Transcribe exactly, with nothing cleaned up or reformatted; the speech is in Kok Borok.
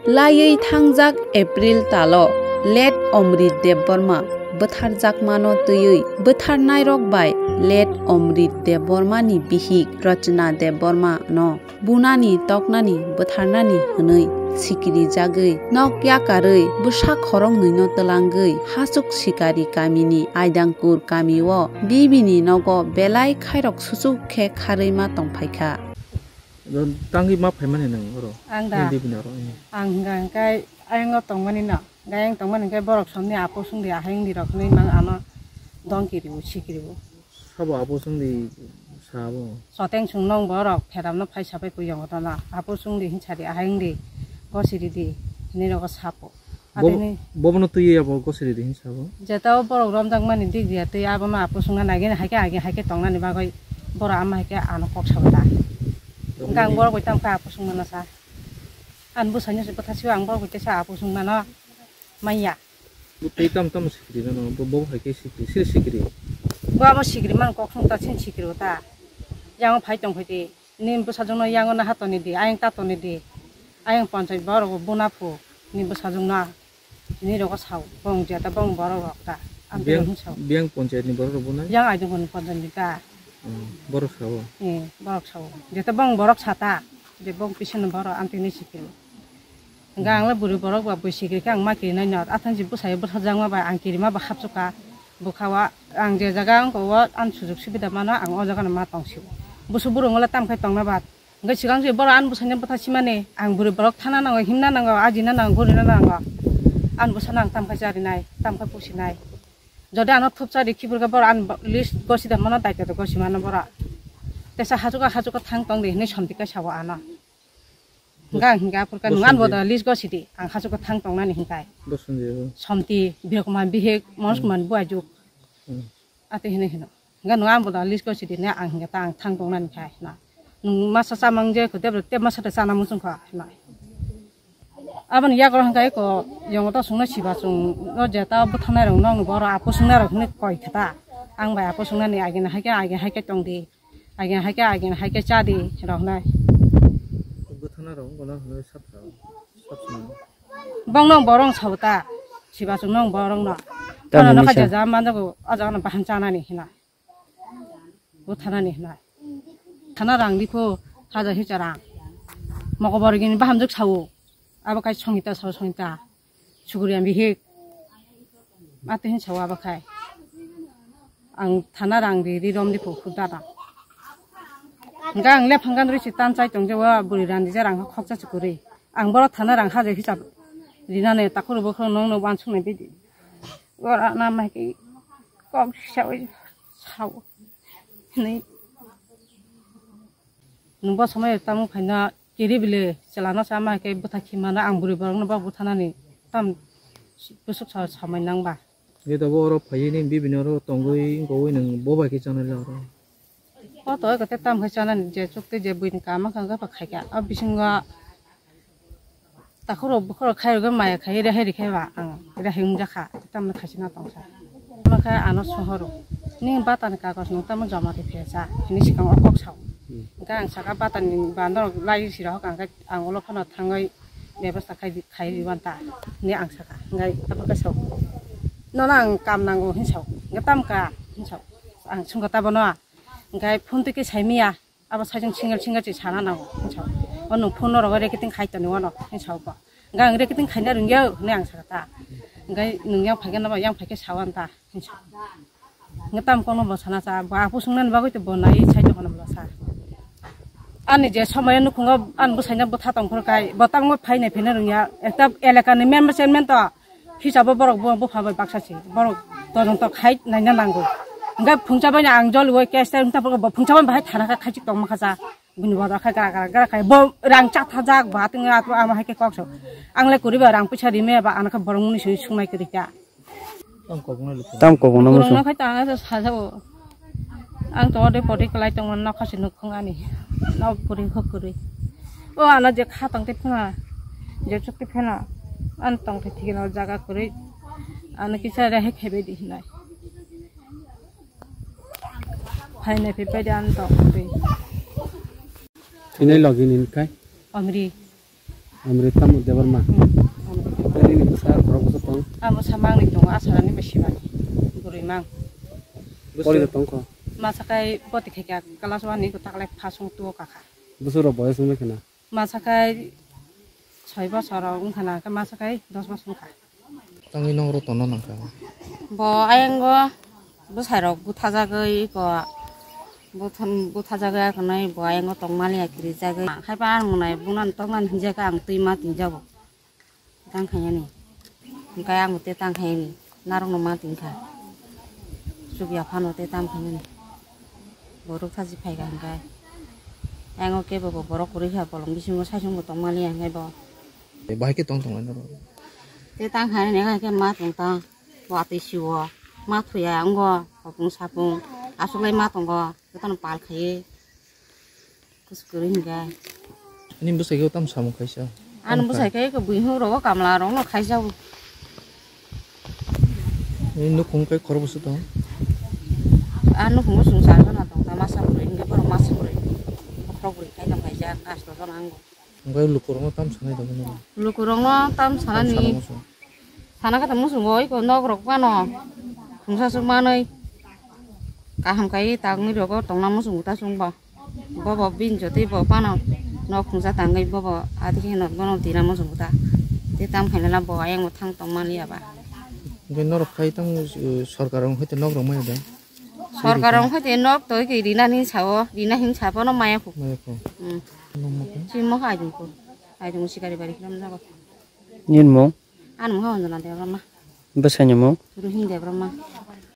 Laiwi thangjak April talo late Omrit Debbarma bwtharjakmano twiwi bwtharnairok bai late Omrit Debbarmani bihik Rachna Debbarmano bunani toknani bwtharnani hwnwi sikirijagwi nok yakarwi bwsa khoroknwino twlangwi Hachuk Sikari kamini Aidangkur kamio bibini nogo belai khairok suchuk khe kharwi ma tongphaikha. Tangwi ma phaimani nwng oro? Ang da? Nini bibini oro, eh. Ang hwnkha hwnkhe ayang o tongmani no. Gayang tongmani hwnkhe borok somni apo songdi ahai wngdi rok hinwi mang ano dongki ribo, sikiribo. Sabo apo songdi sabo? Soteng song nong borok pheramno phai sabai puyongo tono. Apo songdi hinsadi ahai wngdi gosiridi hinwi nogo sapo. Bo-, atini bobono twiwi abo gosiridi hinwi sabo? Jeta o borok romjakmani dik dia twi abono apo songna nagini haikhe agi haikhe tongnani bagwi borok ama haikhe ano kok sabo da. Hwnkhe ang borok bai tamkhe apo songmano sa. Ani bwsaino se bwtha sio ang borok bai teisa apo songmano manya. Bo tei tamo tamo sikiri no, bo, bo hai khe sikiri, siri sikiri. Bo abo sikiri man kok song ta sini sikiri ta. Yang phai tong phai di. Ni bwsajwk no yang no ha toni di, ayang ta toni di. Ayang panchayat borok bo bona phu. Ni bwsajwk no. Ni rogo sao, bong jeta bong borok rok ta. Ang tei biyang, sao. Biyang panchayat ni borok rok bona? Yang aidung hwn panchayat ni ta. Hmm, borok sao. Eh, borok sao. Jeta bong borok sata. Je bong pisini borok ang tini sikiri. Hwnkhe ang le bwrwi borok ba bui sikiri khe ang ma kirinai no. Athang si bwsai bwsajak ma bai ang kirima ba hapsuk kha. Bwkha o ang je jaga wng kha o ang sujuk subida mano ang o jaga no ma tong si o. Busu burung o le tam khai tong na ba. Hwnkhe swkang se borok ani bwsai no bwtha simani ang bwrwi borok thana nango, himna nango, ajina nango, gurina nango. Ani bwsano ang tam khai charinai, tam khai pusinai. Jodi ano thupcha ri khibur khe borok ani list gosi da mano daitya da gosi mano borok. Tesa hachuka hachuka thang tong di hinui somti kai sao ano. Hwnkhe ang hinkhe aphuru khe nwng ani boda list gosi di, ang hachuka thang tongnani hinkai. Somti, Birokuma bihik, Monos Kumar buajuk. Hmm. Ate hinui hino. Hwnkhe nwng ani boda list gosi di, ne ang hinkhe ta ang thang tongnani khai hino. Nwng masa chamang je kho, tebra teb masa de chana muchung kha hino. Aboni yago hwnkhe eko yongo to songno siba chwng no jeta bwthanai rok nokni borok apo songnai rok hinui koi khe ta. Ang bai apo songnani agini haikhe, agini haikhe tong di. Agini haikhe, agini haikhe cha di rok hinui. Bwthana rok wngkha na hinui sat rok, sat swnam. Bong nong borong sao ta, siba chwng nong borong no. Tamoni ano no kha sa. Jaja manjago, o jaga no bahan chanani hina. Bwthanani hina. Thana rang di kho, hajar hisa rang. Mokobor gini bahamjwk sao. Abo kai songita sao songita. Suguriya bihik. Ate hin sao abo khai. Ang thana rang ri, ri rom di pho khudana. Hwnkhe ang lephang gan rwi si tan chai tong je wa bwrwi rani je rang khoksa si kwrwi. Ang borok thana rang hajar hisab rinani takhoro bokhoro nong no uansuk nai bidi. Ora na mai ki kok sawi sao. Hinui nwng bo somoi tamo phaina kiri bile chwla no sama hai khe bwtha khimano ang bwrwi borok no bo bwthanani tam bwswk sa samai nang ba. Neta bo oro phaiwi nini bibini oro tongwi wngkha wi nwng bo bai khe chanai le oro. O to eko te tam khai chanani je chukte je buini kama kha khe khaikha. O bisingo takhoro bukhoro khai rwgwi maya khai rehe rikhe ba ang rehe wngjakha. Tamni khaisina tongsa. Makha ano sohoro. Ni batani kagoj no tamo joma riphiya cha. Hini sikang o kok sao. Hmm. Hwnkhe ang saka batani bandor lai sirok ang khe ang ulo phano thangwi bebasta khai di, khai riwan ta. Ni ang saka. Hwnkhe abo khe sao. Nono ang kam nango hin sao. Hwnkhe tamka hin sao. Ang sungkha tabono. Hwnkhe phone twi khe saimiya. Abo saichung single single se sana nango, hinsa. O nwng phone no rogo reketing khai toni wano, hinsa bo. Hwnkhe ang reketing khaina rwngya, hwnwi ang sakha ta. Hwnkhe nwng yang phaikhe nabo yang phaikhe sawan ta, hinsa. Hwnkhe tamo kokno bo sana cha, bo apo swngnani bagwi to bo nai sai tongmani bo sa. Ani je somoyo nukhungo ani bwsaino bwtha tongphuru kai, bo tamo phainai phina rwngya, ekta elakani member chairman to, Hisabo borok bo bupha bai baksa se, borok todonto khai naina nango. Hwnkhe phungsa bai ang jolibo case tai wngtang phuru bo phungsa bai bahai thana kha khaichik tongma kha cha. Bini boda kha gra gra gra khai bo rang cha thajak bo atwng atwng ama hai khe kok sok. Ang le kwrwi ba rang puisa rime ba ano khe borok muni swi sungnai kwrwi kha. Tam kok no muchung. Kwrwngno khai tana sajao. Ang to ode poti kwlai tongmani nokha se nukhung ani. Nok kwrwi hok kwrwi. O ano je kha tong te phuna. Je chuk te phuna. An tong te thikno jaga kwrwi. Ano kisa rehe khebe di hinai. Phainai phi pai de an tong kwrwi. Ini logi nin kai? Omri. Amrita Debbarma. Hmm. Tei nini bwsa khorok bwsa tong? Amo samang ni tongo, asarani bai sibani. Bwrwi mang. Pori da tong kho? Masa kai boti khai kha, class one ni kwtaklai phasung tuo kakha. Bwswk rok boyos wngwi khna? Masa kai soi bosor rok wngkha na, masa kai dos bosor wngkha. Tangwi nokro tongna nangkha. Bo ayango bwsai rok buthajagwi ko buthun-, buthajagwi akhwnai bo ayango tongmani akirijagwi. Haiba ang mwnai bunan tongnan hinjaka ang twi ma tingjago. Tang khaiyani. Hwnkhe ang te tang khaiyani. Narokno ma tingkha. Chukya phano te tang khaiyani. Borok thachi phaikha hwnkhe. Ayango kebo bo borok kwrwi kha bolong bisingo saichung bo tongmani hwnkhe bo. Bahai khe tong tong lainai rw. Te tang hai ne hai khe ma tong ta. Watwi siwo. Ma thuya wngwo. Hopung sapung. Aswk lai ma tongo. Jotono pal khaiwi. Kus kwrwi hwnkhe. Ani bwsai khe tam samung khaisa. Ani bwsai khe bui hwnwi rogo kamla rokno khaisa. Ni nukhung khe khorokbwswk tong? A nukhungo chwng char jona tong ta, masa bwrwi hwnkhe borok masa bwrwi. Bokhorok bwrwi khai tong khaisa, asto jona ango. Hwnkhe lukurokno tam sanai tongmani? Lukurokno tam sanani. Tam sana muchung. Sana khe tong muchungo iko nok rok phano khungsa swk manwi kaham khai tangwi rogo tongna muchungo ta chwngbo. Bobo bini jotoi bo phano nok khungsa tangwi bobo adi khe no bono tina muchungo ta. Te tam khainala bo ayang bo thang tong manliya ba. Hwnkhe norok khai tang, uh, sorkar rok hai te nok rok maya da? Sorkar rok hai te nok toi ke rina hin sao, rina hin sa bono maya khu. Maya khu. Hmm. Nung mo khe? Simo hai dun khu. Hai dun sikari bari khilam jago. Nini mung? Ani mung Anjana Debbarma. Bwsai ni mung? Ruhing Debbarma.